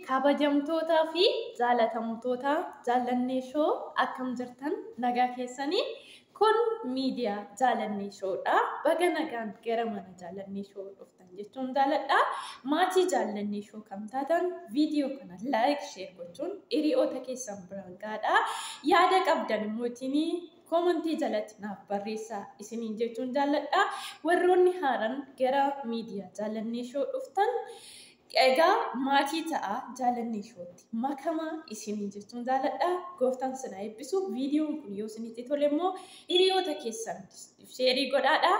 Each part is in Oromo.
Kabajamtootaa fi jaalatamtoota Jaalannee Show, akkam jirtan? Nagaa keessanii? Kun miidiyaa Jaalannee Showdha. Baga nagaan gara mana Jaalannee Show dhuftan jechuun jaaladha. Maatii Jaalannee Show kan taatan viidiyoo kana like, share gochuun hiriyoota keessan biraan gahaadha. Yaada qabdan immoo koomantii jalatti naaf barreessaa isiniin jechuun jaalladha. Warroonni haaraan gara miidiyaa Jaalannee Show dhuftan, egaa maatii ta'a, Jaalannee Showtti makamaa isiniin jechuun jaalladha. Gooftaan sinaa eebbisu. Viidiyoon kun yoo isinitti tole immoo hiriyoota keessan share godhaadha.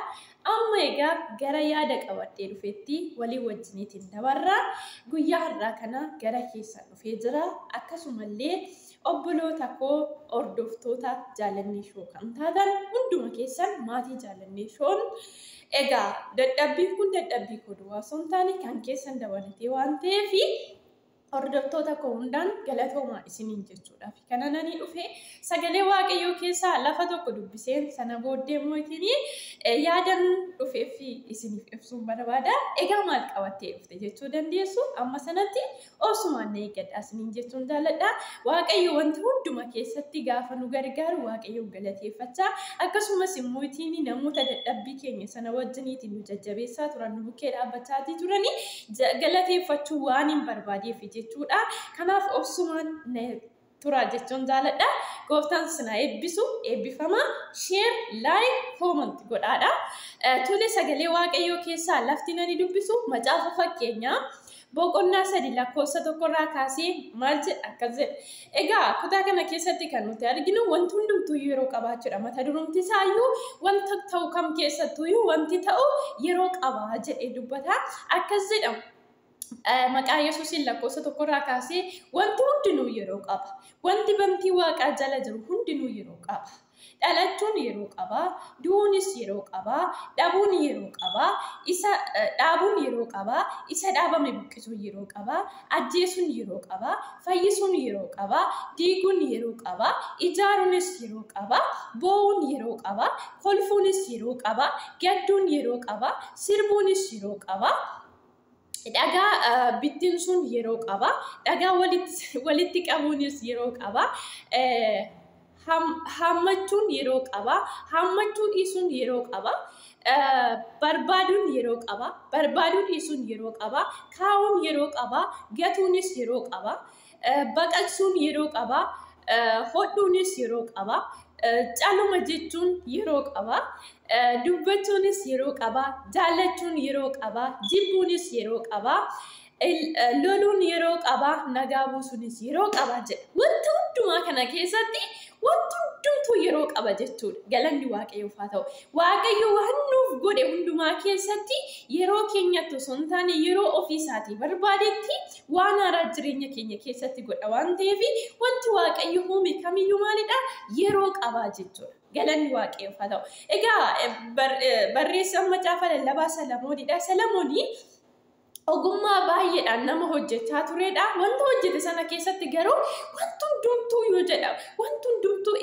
Amma egaa gara yaada qabadhee dhufetti walii wajjiniitiin dabarra. Guyyaa har'aa kana gara keessan dhufee jira. Akkasumallee obboloota koo, hordoftoota Jaalannee Show kan taatan hunduma keessan, maatii Jaalannee Shown, egaa dadhabbiin kun dadhabbii koo duwwaa osoo hin taane kan keessan dabalatee waan ta'eef, hordoftoota koo hundaan galatoomaa isiniin jechuudhaaf kana nanii dhufe. Sagalee Waaqayyoo keessaa lafa tokko dubbiseen sana booddee mootiin yaadan dhufeef isiniif ibsuun barbaada. Egaa maal qabattee dhufte jechuu dandeessu. Amma sanatti osumaan na eeggadha isiniin jechuun jaalladha. Waaqayyo wanta hunduma keessatti gaafa nu gargaaru Waaqayyoon galateeffachaa, akkasumas immoo namoota dadhabbii keenya sana wajjiniitiin nu jajjabeessaa turan, nu bukkee dhaabbachaatii turanii galateeffachuu waan hin barbaadeef jechuudha. Kanaaf obsumaan tura jechuun jaaladha. Gooftaan sinaa eebbisu, eebbifama. Share, like, comment godhaadha. Tole, sagalee Waaqayyoo keessaa lafti nani dubbisu macaafa Fakkeenyaa boqonnaa 3 lakkoofsa 1rraa kaasee maal jedha? Akkas jedha. Egaa kutaa kana keessatti kan nuti arginu wanti hundumtuu yeroo qabaachuudha. Mata durumti isaayyuu wanta ta'u kam keessattuyyuu wanti ta'u yeroo qabaa jedhee dubbata. Akkas jedha. Maqaa Yesuusiin lakkoofsa 1rraa kaasee: "Wanti hundinuu yeroo qaba. Wanti bantii waaqaa jala jiru hundinuu yeroo qaba. Dhalachuun yeroo qaba, du'uunis yeroo qaba, dhabuun yeroo qaba, isa dhaabuun yeroo qaba, isa dhaabame buqqisuun yeroo qaba, ajjeesuun yeroo qaba, fayyisuun yeroo qaba, diiguun yeroo qaba, ijaaruunis yeroo qaba, boo'uun yeroo qaba, kolfuunis yeroo qaba, gadduun yeroo qaba, sirbuunis yeroo qaba. Dhagaa bittinsuun yeroo qaba. Dhagaa walitti qabuunis yeroo qaba. Haammachuun yeroo qaba. Haammachuu dhiisuun yeroo qaba. Barbaaduun yeroo qaba. Barbaaduu dhiisuun yeroo qaba. Kaa'uun yeroo qaba. Gatuunis yeroo qaba. Baqaqsuun yeroo qaba. Hodhuunis yeroo qaba. Caluma jechuun yeroo qaba. Dubbachuunis yeroo qaba. Jaallachuun yeroo qaba. Jibbuunis yeroo qaba. Loluun yeroo qaba. Nagaa buusuunis yeroo qaba" jedha. Wanta hundumaa kana keessatti wanti hundumtuu yeroo qaba jechuudha. Galanni Waaqayyoof haa ta'u. Waaqayyo waan nuuf godhe hundumaa keessatti yeroo keenyatti osoo hin taane yeroo ofii isaatii barbaadetti waan haaraa jireenya keenya keessatti godha waan ta'eef, wanti Waaqayyo uume kamiyyuu maalidha? Yeroo qabaa jechuudha. Galanni Waaqayyoof haa ta'u. Egaa barreessaan macaafa Lallabaa Salamoonidha. Salamoonii ogummaa baay'eedhaan nama hojjechaa turedha. Wanta hojjete sana keessatti garuu wanti hundumtuu yoo jedhamu, wanti hundumtuu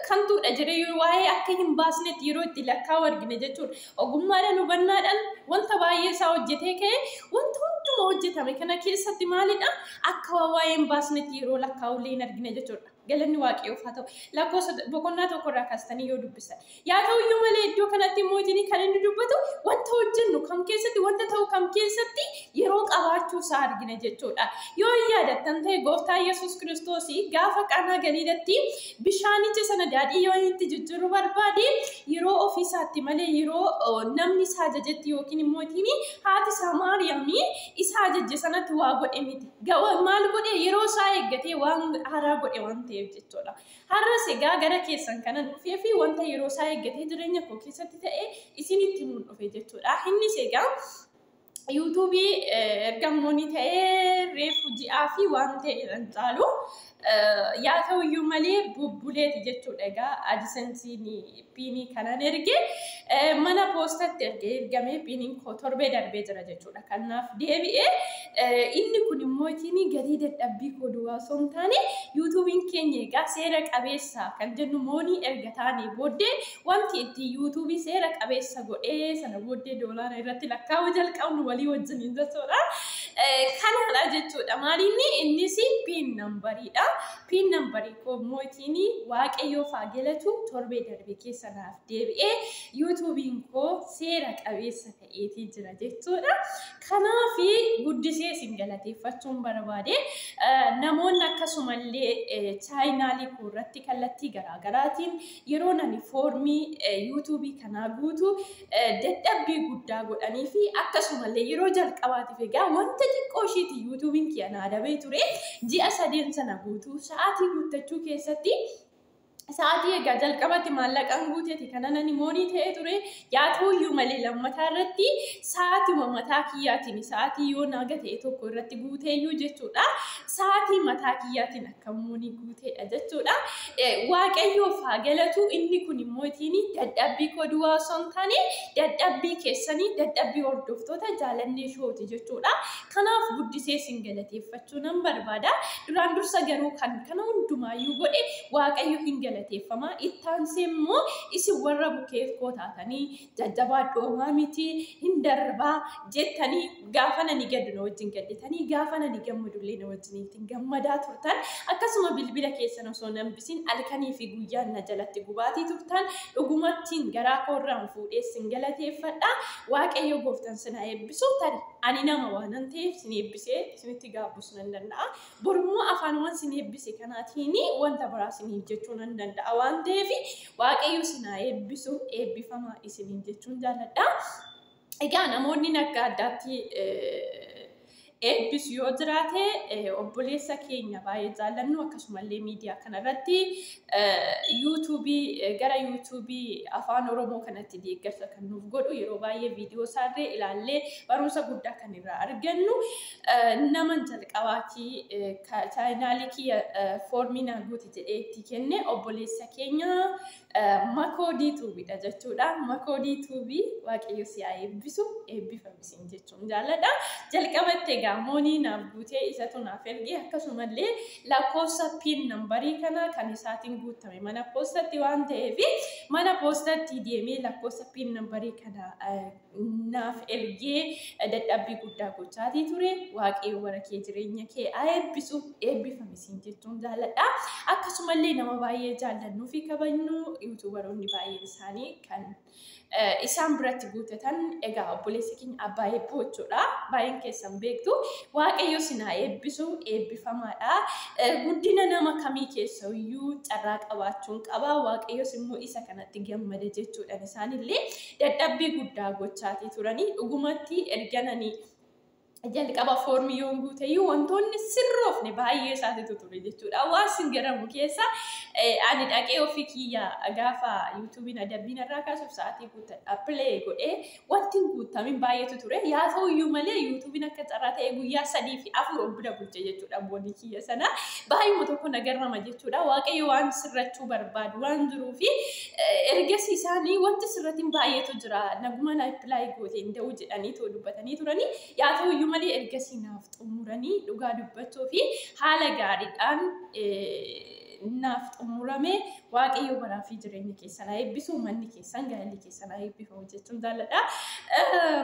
kantuudha jedhee waa'ee akka hin baasnetti yeroo itti lakkaa'u argina jechuudha. Ogummaadhaan, hubannaadhaan wanta baay'ee isaa hojjetee ka'e, wanta hunduma hojjetame kana keessatti maalidha? Akka waa'ee hin baasnetti yeroo lakkaa'u illee hin argina jechuudha. Galanni Waaqayyoof haa ta'u. Lakkoofsa boqonnaa 1rraa kaastanii yoo dubbisan. Yaa ta'uyyuu malee, iddoo kanatti immoo kan inni dubbatu wanta hojjennu kam keessatti, wanta ta'u kam keessatti yeroo qabaachuu isaa argina jechuudha. Yoo yaadattan ta'e, Gooftaa Yesuus Kiristoos gaafa Qaanaa Galiilatti bishaanicha sana daadhii yoo itti jijjiiruu barbaade, yeroo ofii isaatti malee yeroo namni isaa ajajetti yookiin immoo haati isaa Maariyaamii isa ajajje sanatti waa godhe miti. Maal godhe? Yeroo isaa eeggatee waan haaraa godhe waan ta'eef jechuudha. Har'as egaa gara keessan kanan dhufee fi wanta yeroo isaa eeggatee jireenya koo keessatti ta'e isinitti himuun dhufe jechuudha. Innis egaa yuutuubii ergamoonni ta'ee reefu ji'aa fi waan ta'e irra caalu. Yaa ta'uyyuu malee, bubbuleeti jechuudha. Egaa AdSensiin PINii kanan erge mana poostatti erge, ergamee PINiin koo torbee darbee jira jechuudha. Kanaaf deebi'ee inni kun immoo ittiin galii dadhabbii koo duwwaa osoo hin taane, yuutuubiin keenya egaa seera qabeessa kan jennu money erga taane booddee, wanti itti yuutuubii seera qabeessa godhee sana booddee doolaara irratti lakkaa'uu jalqabnu walii wajjiniin jechuudha. Kanaadha jechuudha. Maalinni innis PIN numberiidha. PIN numberii koo mootiin Waaqayyoof haa galatu, torbee darbe keessa naaf deebi'ee YouTubeiin koo seera qabeessa ta'eetii jira jechuudha. Kanaaf guddisee isin galateeffachuun barbaade. Namoonni akkasumallee channelii koo irratti kallattii garaagaraatiin yeroo nani foormii YouTubeii kanaa guutu dadhabbii guddaa godhanii fi akkasumallee yeroo jalqabaatiif egaa wanta xiqqoo isheeti YouTubeiin kiyya naa dabee ture. Ji'a 3 sana guutuu sa'aatii guuttachuu keessatti, sa'aatii egaa jalqabatti maallaqaan guuteeti kana nani moonii ta'ee ture. Yaa ta'uyyuu malee lammataa irratti sa'aatiima mataa kiyyaatiin, sa'aatii yoo naga ta'e tokko irratti guuteeyyuu jechuudha. Sa'aatii mataa kiyyaatiin akka moonii guuteedha jechuudha. Waaqayyoof haa galatu. Inni kun immoo ittiin dadhabbii koo duwwaa osoo hin taane dadhabbii keessanii, dadhabbii hordoftoota Jaalannee Showti jechuudha. Kanaaf guddisee isin galateeffachuu nan barbaada. Duraan dursa garuu kan kana hundumaayyuu godhe Waaqayyo hin galateeffama. Ittaansee immoo isin warra bukeef koo taatanii, "Jajjabaadhu, homaa miti, hin darbaa" jettanii, gaafa nani gaddu na wajjin gadditanii, gaafa nani gammadullee na wajjin gammadaa turtan, akkasuma bilbila keessan osoo nan bisin halkanii fi guyyaan na jalatti gubaatii turtan, dhugumattiin garaa koorraan fuudhee isin galateeffadha. Waaqayyo gooftaan sin haa eebbisu. Tari ani nama waanan ta'eef sin eebbisee isinitti gaabbisuu nan danda'a. Borummoo afaanumaan sin eebbise kanaatiin wanta biraa isiniif jechuu nan danda'a waan ta'eef, Waaqayyo sin haa eebbisu, eebbifamaa isiniin jechuun jaalladha. Egaa namoonni akka addaatti eebbisu yoo jiraate, obboleessa keenya baay'ee jaallannu, akkasumallee miidiyaa kanarratti YouTubeii, gara YouTubeii Afaan Oromoo kanatti deeggarsa kan nuuf godhu, yeroo baay'ee viidiyoo isaarree ilaallee barumsa guddaa kan irraa argannu, nama jalqabaatii channelii kiyya foormii naa guuti jedhee itti kenne, obboleessa keenya Makoodii Tubeiidha jechuudha. Makoodii Tubeii, Waaqayyo si haa eebbisu, eebbifamisiin jechuun jaalladha. Jalqabatti egaa moonii naaf guutee isatu naaf erge. Akkasumallee lakkoofsa PIN numberii kana kan isaatiin guutame mana poostatti waan ta'eef, mana poostatti deemee lakkoofsa PIN numberii kana naaf ergee dadhabbii guddaa gochaatii ture. Waaqayyo bara kee, jireenya kee haa eebbisu, eebbifamisiin jechuun jaalladha. Akkasumallee nama baay'ee jaallannuu fi kabajnu, YouTuberoonni baay'een isaanii kan isaan biratti guutatan, egaa obboleessa keenya Abbaa Eebboo jechuudha. Baay'een keessan beektu. Waaqayyo sin haa eebbisu, eebbifamaadha. Guddina nama kamii keessa iyyuu carraa qabaachuun qaba. Waaqayyos immoo isa kanatti gammada jechuudhaan isaanillee dadhabbii guddaa gochaatii turanii. Dhugumatti ergananii jalqaba foormii yoon guuteyyuu wantoonni sirroofne baay'ee isaatitu ture jechuudha. Waan sin garamu keessa ani dhaqee ofii kiyya gaafa YouTubeiin adabbiin irraa kaasuuf sa'aatii guuttadha. Apply godhee wanti hin guutamin baay'eetu ture. Yaa ta'uyyuu malee YouTubeiin akka carraa ta'e guyyaa 3 fi 4 of bira bulche jechuudha boonii kiyya sana. Baay'uma tokko na garrama jechuudha. Waaqayyo waan sirrachuu barbaadu waan jiruufi ergasii isaanii wanti sirratiin baay'eetu jira. Naguma na apply goote hin da'u jedhanii too dubbatanii turanii. Yaa ta'uyyuu malee ergasii naaf xumuranii, dhugaa dubbachuu fi haala gaariidhaan naaf xumurame. Waaqayyo baraa fi jireenya keessan haa eebbisu, manni keessan, gaa'elli keessan haa eebbifamu jechuun jaalladha.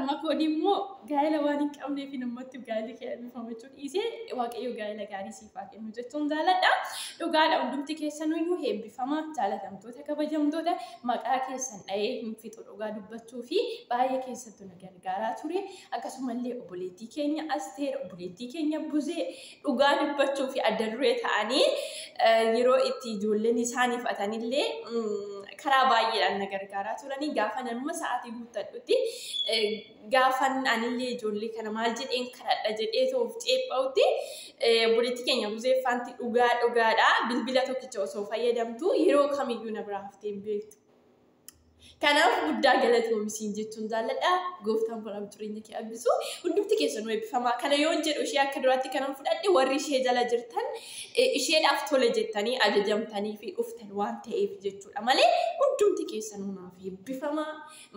Makoodii immoo gaa'ela waan hin qabneef namatti gaa'elli kee eebbifamu jechuun dhiisee, Waaqayyo gaa'ela gaarii siif haa kennu jechuun jaalladha. Dhugaadha, hundumti keessanuyyuu eebbifama, jaalatamtoota, kabajamtoota, maqaa keessan dha'ee hin fixu dhugaa dubbachuu fi baay'ee keessattuu na gargaaraa ture. Akkasumallee obboleettii keenya Asteer, obboleettii keenya Buzee, dhugaa dubbachuu fi adda duree ta'anii yeroo itti ijoolleen isaaniif atanillee karaa baay'eedhaan na gargaaraa turanii. Gaafa nanuma sa'aatii guuttadhutti, gaafan anillee ijoollee kana maal jedheen kadhadha jedhee toof ceepha'utti, obboleettii keenya Buzee faanti dhugaa dhugaadha, bilbila tokkicha osoo fayyadamtu yeroo kamiyyuu na biraa haftee hin beektu. Kanaaf guddaa galatoomisiin jechuun jaalladha. Gooftaan baraaf jireenya kee eebbisu. Hundumti keessanuu eebbifamaa. Kana yoon jedhu ishee akka duraatti kanan fudhadhe, warri ishee jala jirtan isheedhaaf tole jettanii ajajamtanii fi dhuftan waan ta'eef jechuudha malee hundumti keessanuu naaf eebbifamaa.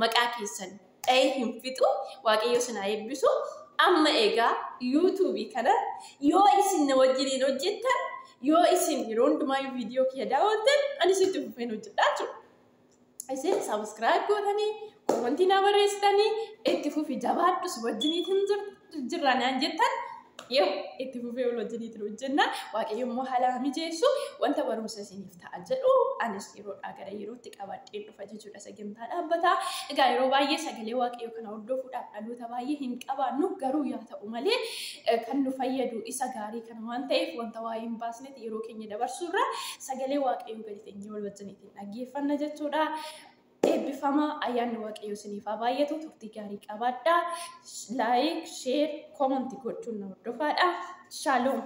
Maqaa keessan dha'ee hin fixu. Waaqayyo isin haa eebbisu. Amma egaa YouTubeii kana yoo isin na wajjiniin hojjettan, yoo isin yeroo hundumaa viidiyoo kiyya daawwattan, ani sitti fufeen hojjedhaa jechuudha. Isin subscribe gootanii, commentii naa barreessitanii, "Itti fufi, jabaadhu, si wajjiniitiin jirta" jirra naan jettan, yoo itti fufee wal wajjiniitiin hojjenna. Waaqayyo immoo haala mijeessu, wanta barumsa isiniif ta'a jedhu anis yeroodhaa gara yerootti qabadheen dhufa jechuudha sagantaa dhaabbataa. Egaa yeroo baay'ee sagalee Waaqayyoo kana hordofuudhaaf dhaloota baay'ee hin qabaannu, garuu yaa ta'u malee kan nu fayyadu isa gaarii kana waan ta'eef, wanta waa'ee hin baasnetti yeroo keenya dabarsuurra sagalee Waaqayyoo gadi teenyee wal wajjiniitiin dhaggeeffanna jechuudha. Eebbifama, ayyaanni Waaqayyoo isiniif haa baay'atu, turtii gaarii qabaadhaa. Like, share, comment gochuun na hordofaadha. Shaaloom.